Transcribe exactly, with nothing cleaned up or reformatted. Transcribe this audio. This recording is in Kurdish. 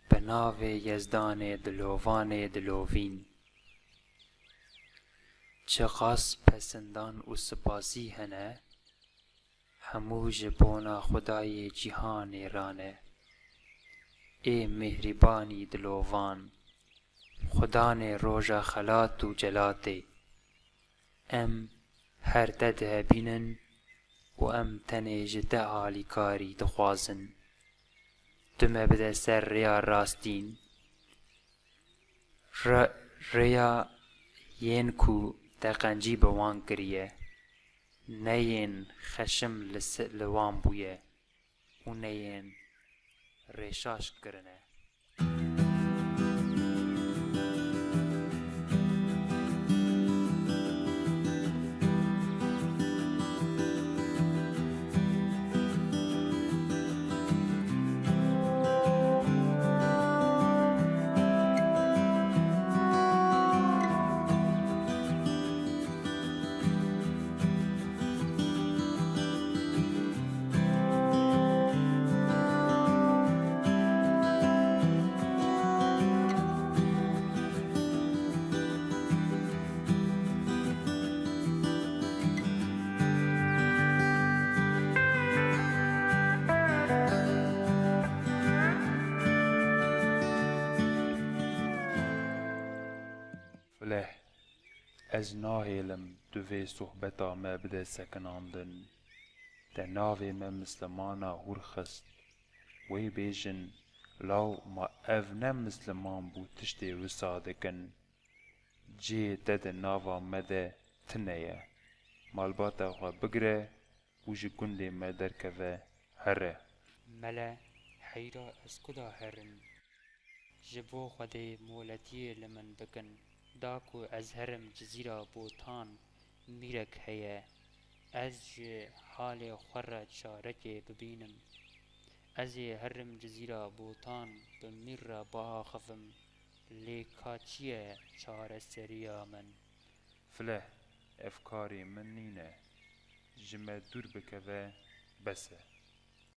Bi navê Yezdanê dilovanê dilovîn. Çiqas pesindan û spasî hene, hemû ji bona Xwedayê cîhanê rane. Ê mêhrîbanî dilovan, Xudanê roja xelat û celatê. Em her te dihebînin û em tenê ji te alîkarî dixwazin. Tu me bide ser rêya rastîn, re-, rêya yên ku te qencî bi wan kiriye, ne yên xeşim li se-, li wan bûye û ne yên rêşaş kirine. Fileh, ez nahêlim tu vê sohbeta me bide sekinandin. Te navê me mislimana hûr xist. Wê bêjin, law ma ev ne misliman bû tiştê wisa dikin? Cihê te di nava me de tune ye. Malbata xwe bigire û ji gundê me derkeve here. Mele, heyra ez kuda herim? Ji bo Xwedê moletiyê li min bikin, da ku ez herim Cizîra Botan, mîrek heye. Ez ji halê xwe re çarekê bibînim. Ez ê herim Cizîra Botan, bi mîr re biaxivim, lê ka çi ye çareseriya min? Fileh, ev karê min nîne. Ji me dûr bikeve, bes e.